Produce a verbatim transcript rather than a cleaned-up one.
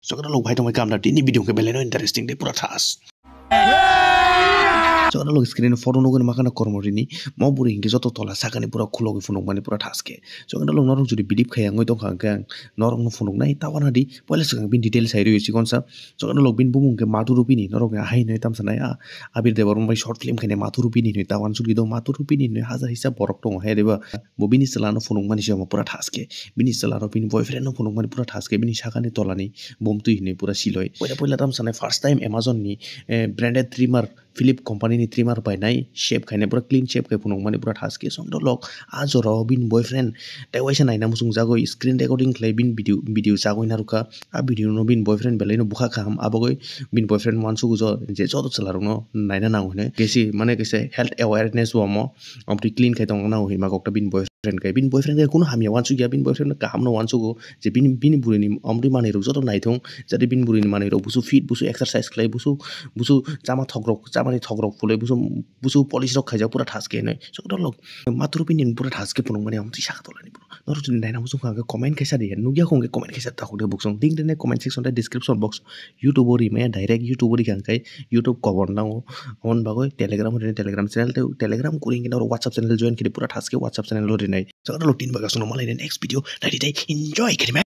Chokra lok bhai tongbai kamda tini video ke beleno interesting de pura thas. Chokra lok screen photo nugwi makana kormo rini mo buri hinke joto tola sakani pura khulogwi phunuk mani pura thas ke. Chokra lok norok jodi believe khaya ngoi tongkha hwnkhe ang norok no phunuk nai tawana di poila swkang bin detail sai rwi sikon sa. Chokra lok bin bumung ke Madhu Rupini norok hai noi tamsa nai a Abir Debbarma bai short film khainai Madhu Rupini hinwi tawan sukdi do Madhu Rupini hinwi hajar hisa borok tongo hai deba bo bini chwla no phunuk mani se omo pura thas ke bini chwla no bini boyfriend no phunuk mani pura thas ke bini sakani tola ni bumtwi hinwi pura siloi poila poila tam sanai first time Amazon ni eh, branded trimmer Philip company ni trimmer bai nai shape khainai pura clean shape khai phunuk mani pura thas ke song do lok a jora o bini boyfriend tei waisa naina muchung jagoi screen recording khlai bini video video chagoi narwkha a video no bini boyfriend belai no bukha kaham abogoi bini boyfriend uansugo jo je joto chwla rok no naina nango hinwi kesi mane kese health awareness bo omo amtwi clean khai tongna nango hinma kokta bini boyfriend kai bini boyfriend kai kunu hamya uansukya bini boyfriend no kaham no uansugo je bini bini bwrwi ni amtwi manwi rok joto naithung jate bini bwrwi ni manwi rok busu fit busu exercise khlai busu busu chama thok rok chamani thok rok phulai busu busu polish rok khaijak pura thas khe hinwi chokdolok Madhu Rupini pura thas khe phunuk mani amtwi saka tolani. Norok jodi naina muchung kha hwnkhe comment khe sa di, nukya kho hwnkhe comment khe sa takhuk de buksong. Link rwnai comment section tei description box. YouTube o rimaya direct YouTube o rikha hwnkhe YouTube kobor nango. Aboni bagwi Telegram o rinai Telegram channel tei Telegram kuri hwnkhe norok WhatsApp channel join khe di pura thas khe WhatsApp channel o rinai. Chakra lok tin baga sono malai next video. Naidi tei enjoy khe di.